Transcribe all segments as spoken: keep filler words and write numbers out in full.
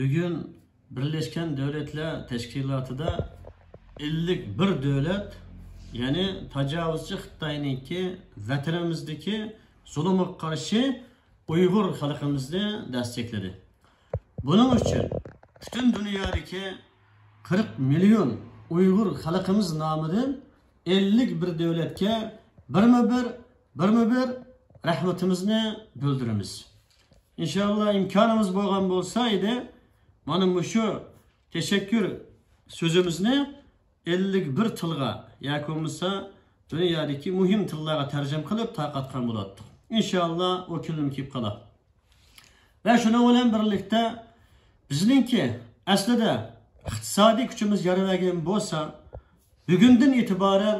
بۈگۈن بىرلەشكەن دۆلەتلەر تەشكىلاتىدا ئەللىك بىر دۆلەت، يەنى تاجاۋۇزچى خىتاينىڭكى ۋەتىنىمىزدىكى زۇلۇمغا قارشى ئۇيغۇر خەلقىمىزنى دەستەكلىدى. بۇنىڭ ئۈچۈن پۈتۈن دۇنيادىكى قىرىق مىليون ئۇيغۇر خەلقىمىز نامىدىن ئەللىك بىر دۆلەتكە بىرمۇ بىر، بىرمۇ بىر رەھمىتىمىزنى بىلدۈرىمىز. ئىنشاللا ئىمكانىمىز بولغان بولسا ئىدى، مانا مۇشۇ تەشەككۈر سۆزىمىزنى ئەللىك بىر تىلغا ياكى بولمىسا دۇنيادىكى مۇھىم تىللارغا تەرجىمە قىلىپ تارقاتقان بولاتتۇق. ئىنشاللا ئۇ كۈنلىرىمۇ كېلىپ قالار. ۋە شۇنىڭ بىلەن بىرلىكتە بىزنىڭكى ئەسلىدە ئىقتىسادىي كۈچىمىز يار بەرگەن بولسا، بۈگۈندىن ئېتىبارەن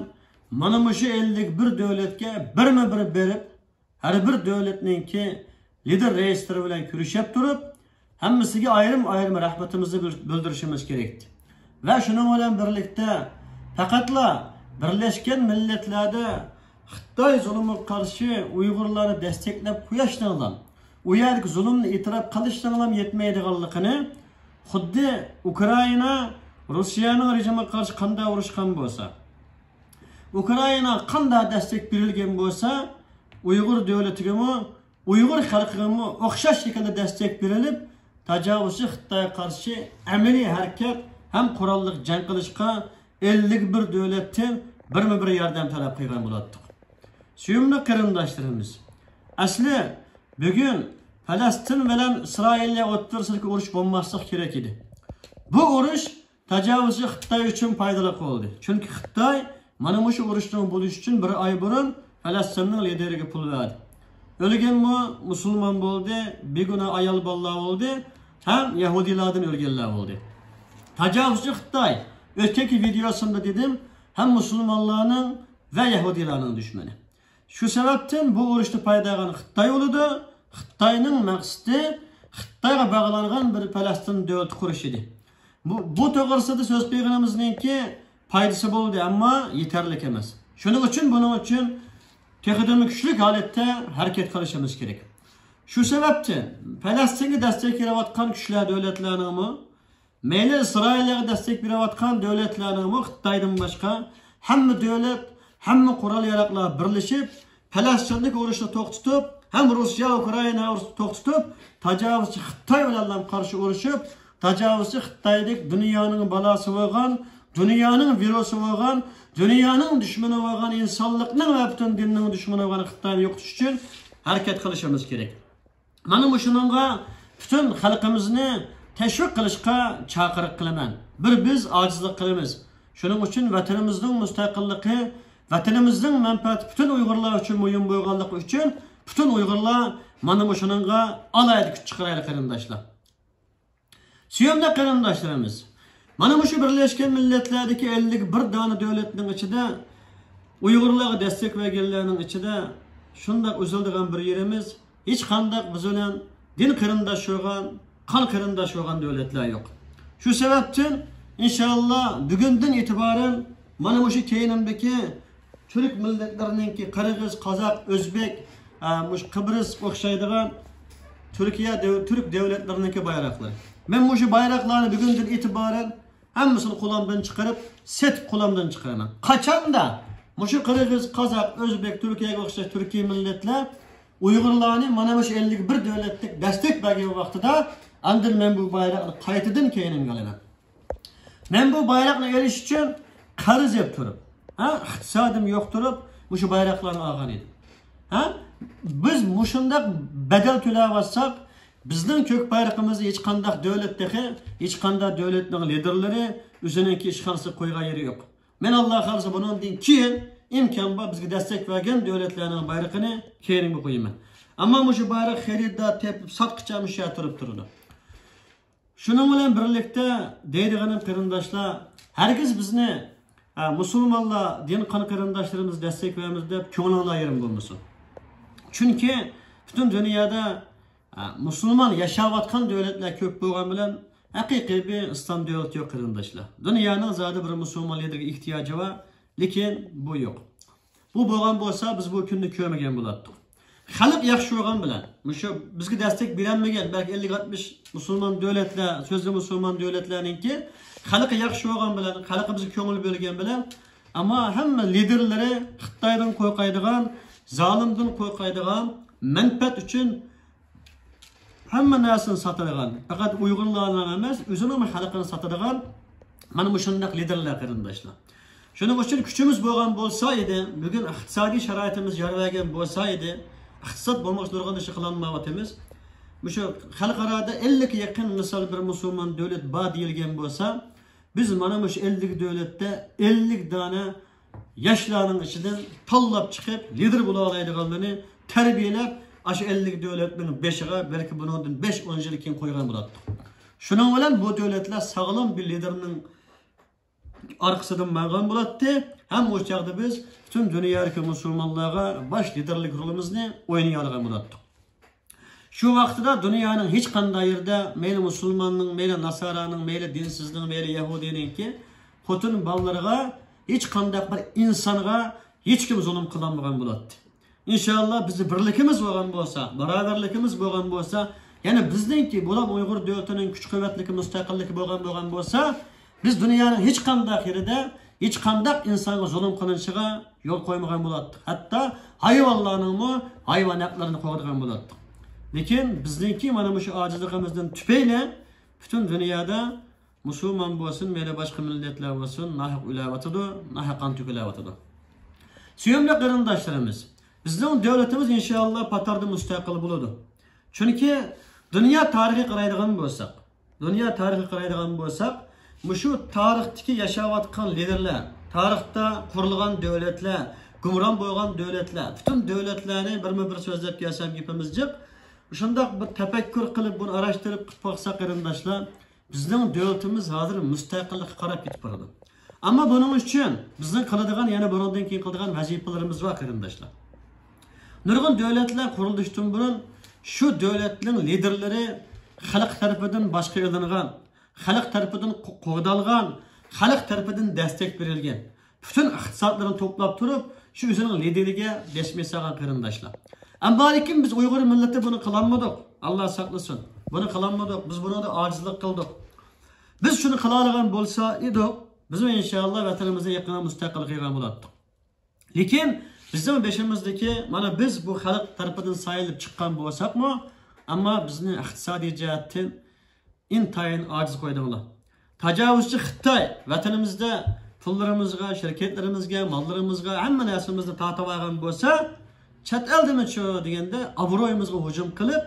مانا مۇشۇ ئەللىك بىر دۆلەتكە بىرمۇ بىر بېرىپ، ھەر بىر دۆلەتنىڭكى لىدىر رەئىسلىرى بىلەن كۆرۈشۈپ تۇرۇپ، ھەممىسىگە ئايرىم-ئايرىم رەھمىتىمىزنى بىل-، بىلدۈرۈشىمىز كېرەك. ۋە شۇنىڭ بىلەن بىرلىكتە، پەقەتلا بىرلەشكەن مىللەتلەردە خىتاي زۇلۇمىغا قارشى ئۇيغۇرلارنى دەستەكلەپ قويۇشنىڭلام، ئۇ يەردىكى زۇلۇمنى ئېتىراپ قىلىشنىڭلام يەتمەيدىغانلىقىنى، خۇددى ئۇكرائىنا روسىيەنىڭ رېجىمىغا قارشى قانداق ئۇرۇشقان بولسا، ئۇكرائىنا قانداق دەستەك بېرىلگەن بولسا، ئۇيغۇر دۆلىتىگىمۇ، ئۇيغۇر خەلقىگىمۇ ئوخشاش شەكىلدە دەستەك بېرىلىپ، تاجاۋۇزچى خىتايغا قارشى ئەمەلىي ھەرىكەت ھەم قوراللىق جەڭ قىلىشقا ئەللىك بىر دۆلەتتىن بىرمۇ بىر ياردەم تەلەپ قىلغان بولاتتۇق. سۆيۈملۈك قېرىنداشلىرىمىز، ئەسلى بۈگۈن پەلەستىن بىلەن ئىسرائىلىيە ئوتتۇرىسىدىكى ئۇرۇش بولماسلىق كېرەك ئىدى. بۇ ئۇرۇش تاجاۋۇزچى خىتاي ئۈچۈن پايدىلىق بولدى. چۈنكى خىتاي مانا مۇشۇ ئۇرۇشنىڭ بولۇشى ئۈچۈن بىر ئاي بۇرۇن پەلەستىننىڭ لىدېرىگە پۇل بەردى. ئۆلگەنمۇ مۇسۇلمان بولدى، بىگۇناھ ئايال بالىلار بولدى ھەم يەھۇدىيلاردىن ئۆلگەنلەر بولدى. تاجاۋۇزچى خىتاي، ئۆتكەنكى ۋىدېيوسىمدا دېدىم، ھەم مۇسۇلمانلارنىڭ ۋە يەھۇدىيلارنىڭ دۈشمىنى. شۇ سەۋەبتىن بۇ ئۇرۇشتا پايدا ئالغان خىتاي بولىدۇ. خىتاينىڭ مەقسىتى خىتايغا باغلانغان بىر پەلەستىن دۆلىتى قۇرۇش ئىدى. بۇ، بۇ توغرىسىدا سۆز قىلغىنىمىزنىڭكى پايدىسى بولدى، ئەمما يېتەرلىك ئەمەس. شۇنىڭ ئۈچۈن، بۇنىڭ ئۈچۈن تېخىدىنمۇ كۈچلۈك ھالەتتە ھەرىكەت قىلىشىمىز كېرەك. شۇ سەۋەبتىن پەلەستىنگە دەستەك بېرىۋاتقان كۈچلەر، دۆلەتلەرنىڭمۇ، مەيلى ئىسرائىلىيەگە دەستەك بېرىۋاتقان دۆلەتلەرنىڭمۇ خىتايدىن باشقا ھەممە دۆلەت، ھەممە قورال ياراقلار بىرلىشىپ، پەلەستىندىكى ئۇرۇشنى توختىتىپ، ھەم روسىيە، ئۇكرائىنا ئۇرۇشىنى توختىتىپ، تاجاۋۇزچى خىتاي بىلەنلا قارشى ئۇرۇشۇپ، تاجاۋۇزچى خىتايدەك دۇنيانىڭ بالاسى بولغان، دۇنيانىڭ ۋىرۇسى بولغان، دۇنيانىڭ دۈشمىنى بولغان، ئىنسانلىقنىڭ ۋە پۈتۈن دىننىڭ دۈشمىنى بولغان خىتاينى يوقىتىش ئۈچۈن ھەرىكەت قىلىشىمىز كېرەك. مانا مۇشۇنىڭغا پۈتۈن خەلقىمىزنى تەشۋىق قىلىشقا چاقىرىق قىلىمەن. بىر بىز ئاجىزلىق قىلىمىز. شۇنىڭ ئۈچۈن ۋەتىنىمىزنىڭ مۇستەقىللىقى، ۋەتىنىمىزنىڭ مەنپەئەتى پۈتۈن ئۇيغۇرلار ئۈچۈن مۇھىم بولغانلىقى ئۈچۈن پۈتۈن ئۇيغۇرلار مانا مۇشۇنىڭغا ئالاھىدە كۈچ چىقىرايلى، قېرىنداشلار. سۆيۈملۈك قېرىنداشلىرىمىز، مانا مۇشۇ بىرلەشكەن مىللەتلەردىكى ئەللىك بىر دانە دۆلەتنىڭ ئىچىدە ئۇيغۇرلارغا دەستەك بەرگەنلەرنىڭ ئىچىدە شۇنداق ئۈزۈلىدىغان بىر يېرىمىز، ھېچقانداق بىز بىلەن دىن قېرىنداش بولغان، قان قېرىنداش بولغان دۆلەتلەر يوق. شۇ سەۋەبتىن، ئىنشاللا، بۈگۈندىن ئېتىبارەن مانا مۇشۇ كەينىمدىكى تۈرك مىللەتلىرىنىڭكى، قىرغىز، قازاق، ئۆزبېك، ئا، مۇشۇ قىبرىس ئوخشايدىغان تۈركىيە دەۋ-، تۈرك دۆلەتلىرىنىڭكى بايراقلىرى. مەن مۇشۇ بايراقلارنى بۈگۈندىن ئېتىبارەن ھەممىسىنى قولۇمدىن چىقىرىپ، سېتىپ قولۇمدىن چىقىرىمەن. قاچاندا مۇشۇ قىرغىز، قازاق، ئۆزبېك، تۈركىيەگە ئوخشاش تۈركىي مىللەتلەر ئۇيغۇرلارنى مانا مۇشۇ ئەللىك بىر دۆلەتلىك دەستەك بەرگەن ۋاقتىدا، ئاندىن مەن بۇ بايراقنى قايتىدىن كەينىمگە ئالىمەن. مەن بۇ بايراقنى ئېلىش ئۈچۈن قەرز يەپ تۇرۇپ، ھە، ئىقتىسادىم يوق تۇرۇپ، مۇشۇ بايراقلارنى ئالغان ئىدىم. ھە؟ بىز مۇشۇنداق بەدەل تۆلەۋاتساق، بىزنىڭ كۆك بايرىقىمىزنى ھېچقانداق دۆلەت تېخى، ھېچقانداق دۆلەتنىڭ لىدېرلىرى ئۆزىنىڭكى ئىشخانىسىغا قويغان يېرى يوق. مەن ئاللا خالىسا بۇنىڭدىن كېيىن ئىمكان بار بىزگە دەستەك بەرگەن دۆلەتلەرنىڭ بايرىقىنى كەينىمگە قويىمەن. ئەمما مۇشۇ بايراق خېرىدار تېپىپ ساتقىچە مۇشۇ يەردە تۇرۇپ تۇرىدۇ. شۇنىڭ بىلەن بىرلىكتە دەيدىغىنىم، قېرىنداشلار، ھەرگىز بىزنى، ئە، مۇسۇلمانلار، دىن قان قېرىنداشلىرىمىز دەستەك بېرىمىز دەپ كۆڭلۈڭلار يېرىم بولمىسۇن. چۈنكى پۈتۈن دۇنيادا، ئە، مۇسۇلمان ياشاۋاتقان دۆلەتلەر كۆپ بولغان بىلەن ھەقىقىي بىر ئىسلام دۆلىتى يوق، قېرىنداشلار. دۇنيانىڭ زادى بىر مۇسۇلمان لىدېرىگە ئېھتىياجى بار، لېكىن بۇ يوق. بۇ بولغان بولسا، بىز بۇ كۈننى كۆرمىگەن بولاتتۇق. خەلق ياخشى بولغان بىلەن، مۇشۇ بىزگە دەستەك بېرەلمىگەن، بەلكى ئەللىك ئاتمىش مۇسۇلمان دۆلەتلەر، سۆزدە مۇسۇلمان دۆلەتلەرنىڭكى خەلقى ياخشى بولغان بىلەن، خەلقىمىزگە كۆڭۈل بۆلگەن بىلەن، ئەمما ھەممە لىدېرلىرى خىتايدىن قورقايدىغان، زالىمدىن قورقايدىغان، مەنپەئەت ئۈچۈن ھەممە نەرسىنى ساتىدىغان، پەقەت ئۇيغۇرلارلا ئەمەس، ئۆزىنىڭ خەلقىنى ساتىدىغان مانا مۇشۇنداق لىدېرلەر، قېرىنداشلار. شۇنىڭ ئۈچۈن كۈچىمىز بولغان بولسا ئىدى، بۈگۈن ئىقتىسادىي شارائىتىمىز يار بەرگەن بولسا ئىدى، ئىقتىساد بولمىغاچ نۇرغۇن ئىش قىلالمايۋاتىمىز. مۇشۇ خەلقئارادا ئەللىككە يېقىن مىسال بىر مۇسۇلمان دۆلەت بار دېيىلگەن بولسا، بىز مانا مۇشۇ ئەللىك دۆلەتتە ئەللىك دانە ياشلارنىڭ ئىچىدىن تاللاپ چىقىپ، لىدېر بولالايدىغانلىرىنى تەربىيەلەپ، ئاشۇ ئەللىك دۆلەتنىڭ بېشىغا بەلكى بۇنىڭدىن بەش، ئون يىل كېيىن قويغان بولاتتۇق. شۇنىڭ بىلەن بۇ دۆلەتلەر ساغلام بىر لىدېرنىڭ ئارقىسىدىن ماڭغان بولاتتى. ھەم ئۇ چاغدا بىز پۈتۈن دۇنيادىكى مۇسۇلمانلارغا باش لىدېرلىك رولىمىزنى ئوينىيالىغان بولاتتۇق. شۇ ۋاقتىدا دۇنيانىڭ ھېچقانداق يېرىدە مەيلى مۇسۇلماننىڭ، مەيلى ناسارانىڭ، مەيلى دىنسىزنىڭ، مەيلى يەھۇدىينىڭكى خوتۇن بالىلىرىغا ھېچقانداق بىر ئىنسانغا ھېچكىم زۇلۇم قىلالمىغان بولاتتى. ئىنشاللا بىزنىڭ بىرلىكىمىز بولغان بولسا، باراۋەرلىكىمىز بولغان بولسا، يەنى بىزنىڭكى بولۇپ ئۇيغۇر دۆلىتىنىڭ كۈچ قۇۋۋەتلىكى، مۇستەقىللىكى بولغان بولغان بولسا، بىز دۇنيانىڭ ھېچقانداق يېرىدە ھېچقانداق ئىنسانغا زۇلۇم قىلىنىشىغا يول قويمىغان بولاتتۇق. ھەتتا ھايۋانلارنىڭمۇ ھايۋان ھەقلىرىنى قوغدىغان بولاتتۇق. لېكىن بىزنىڭكى مانا مۇشۇ ئاجىزلىقىمىزدىن تۈپەيلى پۈتۈن دۇنيادا مۇسۇلمان بولسۇن، مەيلى باشقا مىللەتلەر بولسۇن، ناھەق ئۆلەۋاتىدۇ، ناھەق قان تۆكۈلۈۋاتىدۇ. سۆيۈملۈك قېرىنداشلىرىمىز، بىزنىڭ دۆلىتىمىز ئىنشاللا پاتاردا مۇستەقىل بولىدۇ. چۈنكى دۇنيا تارىخىغا قارايدىغان بولساق، دۇنيا تارىخىغا قارايدىغان بولساق، مۇشۇ تارىختىكى ياشاۋاتقان لىدېرلەر، تارىختا قۇرۇلغان دۆلەتلەر، گۇمران بولغان دۆلەتلەر، پۈتۈن دۆلەتلەرنى بىرمۇ بىر سۆزلەپ كەلسەم گېپىمىز جىق. شۇنداق بىر تەپەككۇر قىلىپ، بۇنى ئاراشتۇرۇپ قىلىپ باقساق، قېرىنداشلار، بىزنىڭ دۆلىتىمىز ھازىر مۇستەقىللىققا قاراپ كېتىپ بارىدۇ. ئەمما بۇنىڭ ئۈچۈن بىزنىڭ قىلىدىغان، يەنە بۇنىڭدىن كېيىن قىلىدىغان ۋەزىپىلىرىمىز بار، قېرىنداشلار. نۇرغۇن دۆلەتلەر قۇرۇلۇشتىن بۇرۇن شۇ دۆلەتنىڭ لىدېرلىرى خەلق تەرىپىدىن باشقا ئېلىنغان، خەلق تەرىپىدىن قو-، قوغدالغان، خەلق تەرىپىدىن دەستەك بېرىلگەن. پۈتۈن ئىقتىسادلىرىنى توپلاپ تۇرۇپ، شۇ ئۆزىنىڭ لىدېرىگە دەسمىيە سالغان قېرىنداشلار. ئەمما لېكىن بىز ئۇيغۇر مىللىتى بۇنى قىلالمىدۇق. ئاللا ساقلىسۇن. بۇنى قىلالمىدۇق. بىز بۇنىڭدا ئاجىزلىق قىلدۇق. بىز شۇنى قىلالىغان بولسا ئىدۇق، بىزمۇ ئىنشاللا ۋەتىنىمىزنى يېقىندا مۇستەقىل قىلغان بولاتتۇق. لېكىن بىزنىڭ بېشىمىزدىكى، مانا بىز بۇ خەلق تەرىپىدىن سايلىنىپ چىققان بولساقمۇ، ئەمما بىزنى ئىقتىسادىي جەھەتتىن ئىنتايىن ئاجىز قويدۇڭلار. تاجاۋۇزچى خىتاي ۋەتىنىمىزدە پۇللىرىمىزغا، شىركەتلىرىمىزگە، ماللىرىمىزغا ھەممە نەرسىمىزنى تارتىۋالغان بولسا، چەت ئەلدىمۇچۇ دېگەندە ئابرۇيىمىزغا ھۇجۇم قىلىپ،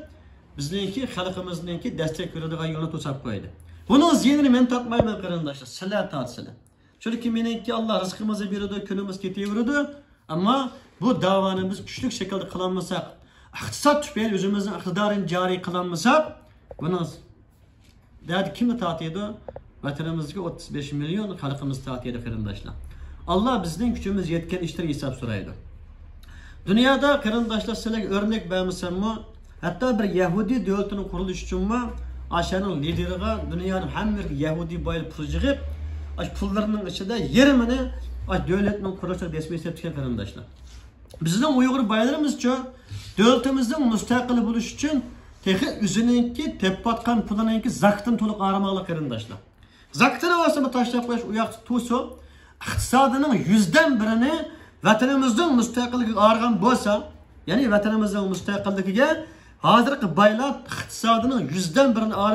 بىزنىڭكى خەلقىمىزنىڭكى دەستەك بېرىدىغان يولنى توساپ قويدى. بۇنىڭ زىيىنىنى مەن تارتمايمەن، قېرىنداشلار، سىلەر تارتىسىلەر. چۈنكى مېنىڭكى ئاللا رىزقىمىزنى بېرىدۇ، كۈنىمىز كېتىۋېرىدۇ. ئەمما بۇ داۋانى بىز كۈچلۈك شەكىلدە قىلالمىساق، ئىقتىساد تۈپەيلى ئۆزىمىزنىڭ ئىقتىدارىنى جارى قىلالمىساق، بۇنىڭ دەردى كىملا تارتىدۇ؟ ۋەتىنىمىزدىكى ئوتتۇز بەش مىليون خەلقىمىز تارتىدۇ، قېرىنداشلار. ئاللا بىزنىڭ كۈچىمىز يەتكەن ئىشتىن ھېساب سورايدۇ. دۇنيادا، قېرىنداشلار، سىلەرگە ئۆرنەك بەرمىسەممۇ، ھەتتا بىر يەھۇدىي دۆلىتىنىڭ قۇرۇلۇشى ئۈچۈنمۇ، ئاشۇنىڭ لىدېرىغا دۇنيانىڭ ھەممە يېرىگە يەھۇدىي بايلار پۇل يىغىپ، ئاشۇ پۇللىرىنىڭ ئىچىدە يېرىمىنى ئاشۇ دۆلەتنىڭ قۇرۇلۇشىغا دەسمىيە سېلىپتىكەن، قېرىنداشلار. بىزنىڭ ئۇيغۇر بايلىرىمىزچۇ، دۆلىتىمىزنىڭ مۇستەقىل بولۇشى ئۈچۈن تېخى ئۆزىنىڭكى تېپىۋاتقان پۇلىنىڭكى زاكىتىنى تولۇق ئايرىمايدۇ، قېرىنداشلار. زاكىتىنى بولسا بىر تاشلاپ قويۇش، ئۇ ياقتا تۇرسۇن. ئىقتىسادىنىڭ يۈزدىن بىرىنى ۋەتىنىمىزنىڭ مۇستەقىللىكىگە ئايرىغان بولسا، يەنى ۋەتىنىمىزنىڭ مۇستەقىللىكىگە ھازىرقى بايلار ئىقتىسادىنىڭ يۈزدىن بىرىنى